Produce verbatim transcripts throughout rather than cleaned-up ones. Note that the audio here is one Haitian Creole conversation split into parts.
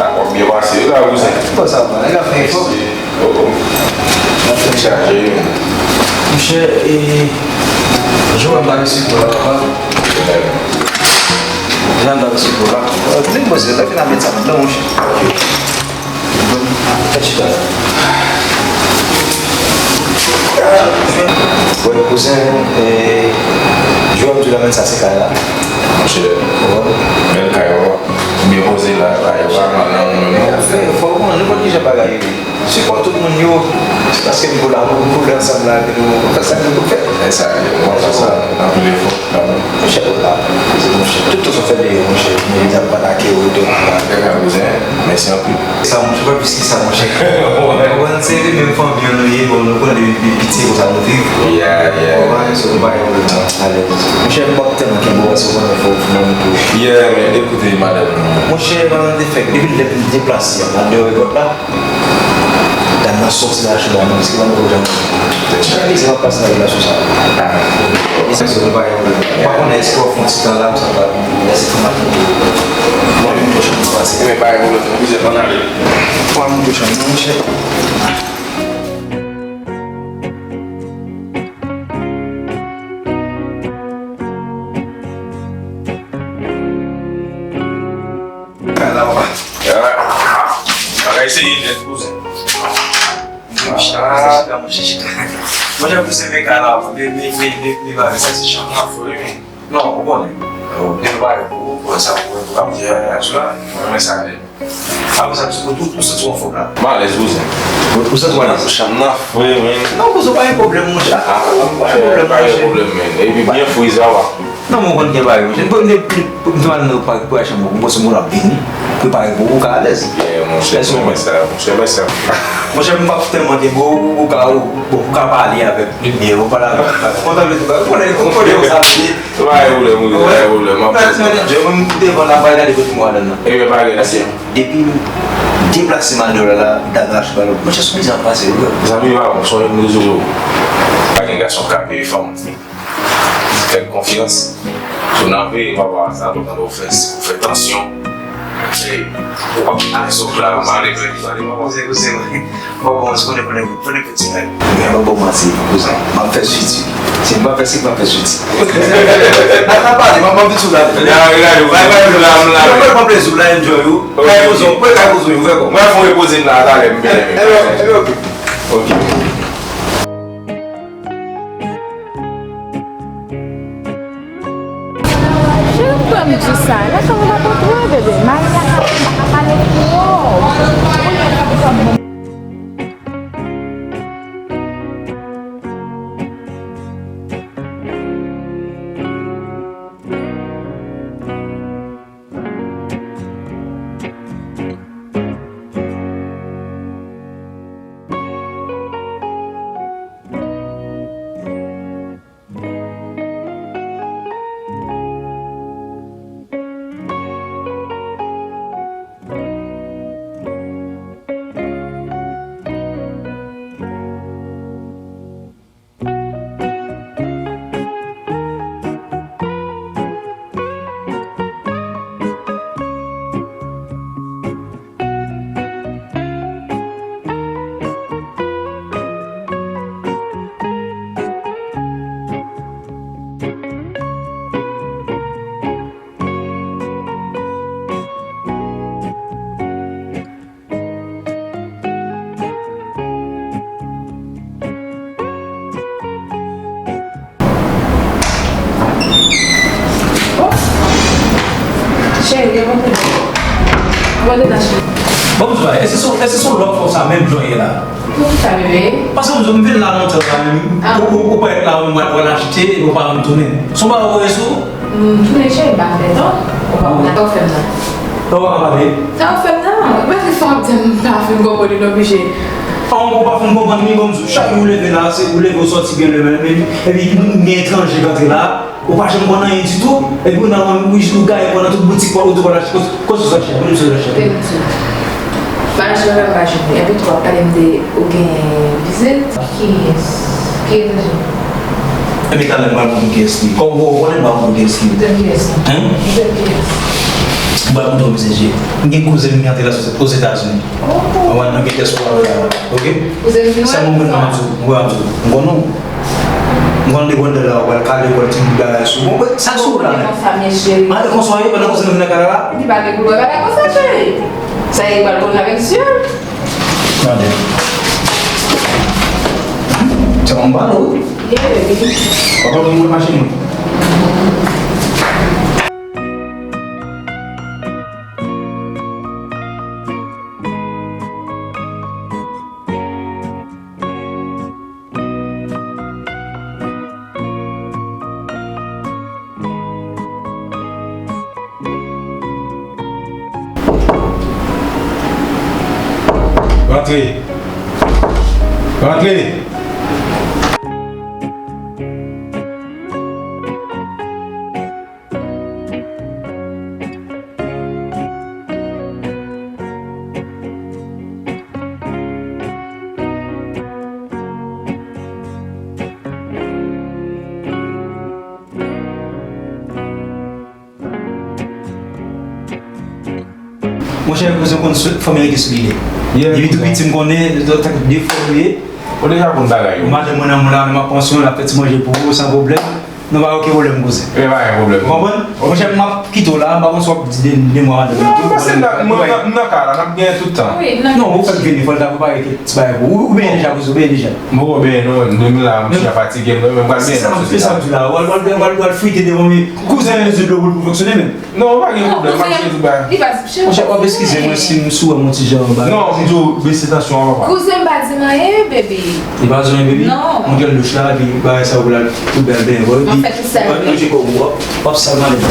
W ap byen pase wi la, kouzen. Bon, sa va, nèg ap fè efò. Mèsi. Oh, oh. Chaje wi. Monchè, e, Joram pa resi pou la, papa. Joram pa resi pou la. Li poze, lè fin ap met sa nan monchè. Fè chita la. Wè, kouzen, e, Joram di w la, men sa se kay la. Monchè, bèl kay, papa. Byen poze la, la, e pa mal nan moun menm, non. Fè efò, bon, nenpòt ki jan bagay ye. Sipò tout moun yo, se paske nou la, nou koule ansanm la, ke nou fè sa ke nou fè. E sa, mwen fè sa, anpil efò, kanmenm. Monchè, pa, monchè, tout sa w fè deyò, monchè, nou deja pa lage w tou. Mèsi anpil. Sa, monchè, pa plis ki sa, monchè. Ou konprann, se li menm fanmi an nou ye, bon, nou konn depi piti, konsa nou viv. Yeah, yeah. Ou konprann, so, nou pa gen pwoblèm, alèz. Monchè, m ap tèlman kenbe w, paske ou konnen fò, fò mwen tou. Yeah, men, ekoute, madanm. Monchè, madanm te fèk, depi lè m deplase, an deyò repòt la, dam nan sòti la, chita, men, se pa nou janm. Chak lè se pa pase la, relasyon sa. Ah. E sa, se pa yon pwoblèm. M pa konnen èske w ap fè yon ti tan la, m sa pa lèse fanm ak moun. Mwen menm tou, chanm nan pase. Men pa gen pwoblèm, non, kouzen, ann ale. Mwen menm tou, chanm nan, monchè. Kay la, papa. Ah, bagay serye nèt, kouzen. Chita, chita, monchè, chita. Monchè, pou se men kay la, men, men, men, men, men, bagay sa, se chanm nan, fò, wi, men. Non, ou konnen. Gen bagay pou ou, pou sa, pou ou, pou ou, pou ou, mwen renmen sa nèt. Apre sa, ou, ou, ou santi w anfòm la? M alèz, kouzen. Ou, ou santi w alèz? Chanm nan fre, men. Non, kouzen, pa gen pwoblèm, monchè. Ah, pa gen pwoblèm, pa gen pwoblèm, men. Epi byen fri, sa va. Non, mwen konn gen bagay, monchè. Bon, m te, m te, m te pale nan prepare chanm nan. Mwen panse moun ap vini. Prepare pou ou ka alèz. Yeah, monchè, monchè, mèsi, monchè, mèsi. Monchè, m p ap tèlman gen bon, ou ka, ou, ou ka pale avèk limyè, ou pale avèk, kontan de tout bagay. Ou konnen, ou konnen konsa l ye. Pa gen pwoblèm, wi, pa gen pwoblèm. M ap fè sa. Mwen, mwen, mwen devan la, pa gade kote mwen nan. Ebyen, pa gen pwoblèm. Depi m deplase m al deyò la, dam nan achte ballon. Monchè, sou bizan pase, wi. Zanmi pa bon, sonje m te di w, pa gen gason k ka peye fanm. Fè l konfyans. Si w nan peye, papa, sa ap tande w fè, w fè tansyon. Ey, w ap ale sou pla, w ap ale, w ap ale, w ap ale. Kouzen, kouzen, mwen. Bon, bon, se konnen, konnen, konnen piti nèg. Men mwen bon manti, kouzen. M ap fè switi. Si m pa fè si, m pa fè switi. N a ka pale, m ap anvi sou la. Ya, ya, ya, bay, bay, la, la. Mwen pran plezi w la, enjoy ou. Ok. Kay kouzen, mwen kay kouzen, ouvè kò. Mwen fè repoze m la, talè, m byen. Eh, eh, ok. Ok. Jan m di sa, lè sa mwen pa konn twò, bebe. Mari a ka pale twò. Cheri, devan pou mwen. Mwen te nan cheri. Bon, m di w, èske se, èske se yon lòt fwa sa menm jan w ye la? Poukisa, bebe? Paske m di w, m vin la lontan sa menm. Ah. Ou, ou, ou parèt la, ou al achte, ou pa janm tounen. Se yon bagay ou voye sou? M tounen cheri, m pa fè tan. Ou pa konn sa w fè m nan. Sa w pa ka pale? Sa w fè m nan? Mèt li fè w ap di m pa fin konprann li, non, pije. An, ou pa fin konprann li, bon, m di w, chak jou ou leve la, se ou leve, ou sòti byen leve, men, epi m gen etranje k antre la, ou pa janm konn anyen ditou, epi ou nan, ou, ou gaye pandan tout boutik, ou tou pa achte, kote, kote sou sa chè, kote sou sa chè. Te m di w. Malè chè, m pa jwenn li, epi tou w ap pale m de ou gen vizit. Kiyès? Ki etranje? Epi talè m pral montre w kiyès li. Kòm ou konnen m pral montre w kiyès li. Ou te kiyès la? Hen? Ou te kiyès? M pral montre w mesye. M gen kouzen m ki antre la Ozetazini. Ou konprann, nou gen diaspora la, ok? Kouzen m vin wè sa. Mwen menm, mwen di w, mwen di w, m konnen w. M konnen depi w antre la, ou pral kale, ou pral di bagay sou. Bon, sa sou la. Konsa, mesye. Mwen te konsa, wi, pandan kouzen m vin nan kay la. Li pa gen pou l wè bagay konsa, cheri. Sa e pral konn avèk zye. Tande. Se yon balo, wi. Yeah, baby. Papa, mwen mwen machin mwen. Rantre. Rantre. Monchè, kouzen konn sou, fanmi rete solidè. Yeah, depi tou piti, m konnen, antanke de frè nou ye. Ou deja konn bagay yo. Madanm mwen nan moun la, m ap pran swen, l ap fè ti manje pou ou, san pwoblèm. Nou pa gen okenn pwoblèm, kouzen. E pa gen pwoblèm. Ou konprann? Monchè, m ap kite w la, m pa konn si w ap di de, de mwa madanm mwen. Non, m pase la, m nan, m nan kay la, n ap genyen tout tan. Non, ou fèk vini, fò l ta prepare kèk ti bagay pou ou. Ou benyen deja, kouzen, ou benyen deja. M poko benyen non, m la, m chita fatige, m pral benyen nan sou sa. Se sa m di la, w al, w al, w al, w al frite devan men kouzen, bezwen dlo pou l fonksyone menm. Non, pa gen pwoblèm, m ap chita tout bagay. Monchè, w ap eskize mwen si m sou wè m yon ti jan bagay. Non, m di w, bese tansyon an, papa. Kouzen, m pa di m anyen, baby. Li pa di w anyen, baby? Non. Mwen gen douch la, epi bagay sa pou l al tout bèl benyen, bon, epi manje kòb ou, w ap sal manje.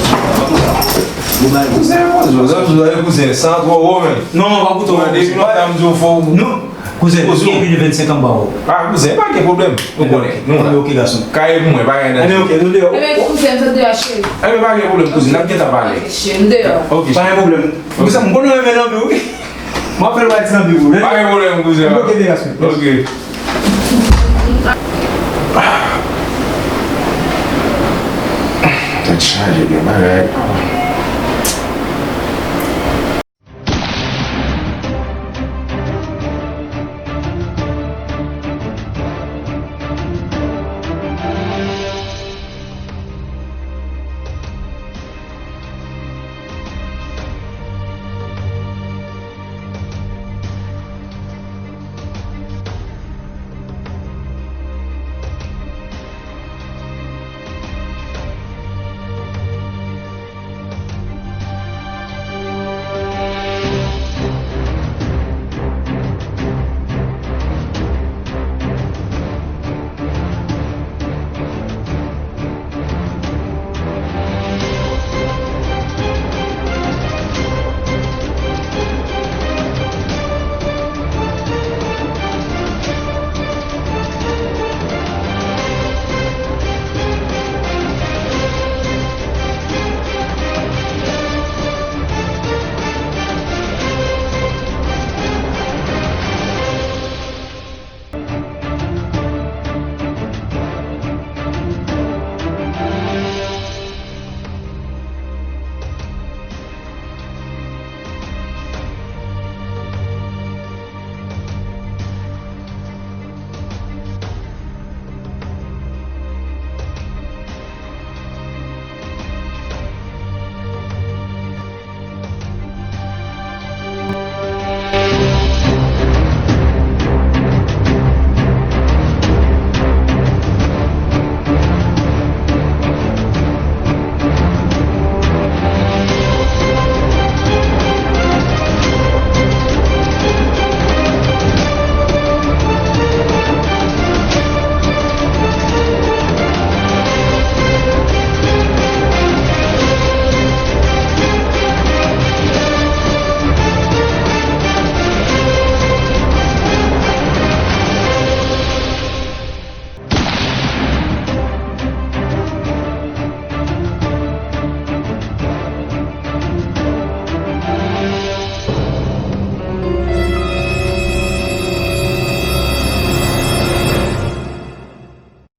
Bon bagay, kouzen. Kouzen, kouzen, kouzen, san twò wo, men. Non, non, pa koute w, kouzen. Depi lontan, m di w fò w. Non. Kouzen, ou gen plis de vennsenk an m pa wè w. Ah, kouzen, pa gen pwoblèm. Nou konnen. Nou la. Ok, gason. Kay pou mwen, pa gen danje. Ebyen, ok, nou deyò. Ebyen, kouzen, m sot deyò, cheri. Ebyen, pa gen pwoblèm, kouzin. N ap gentan pale. Ok, cheri, m deyò. Ok. Pa gen pwoblèm. Kouzen, m konnen w renmen lanbi, wi. M ap fè l bay ti lanbi, wi. Pa gen pwoblèm, kouzen. Ok, byen, gason. Ok. Tèt chaje, gen bagay.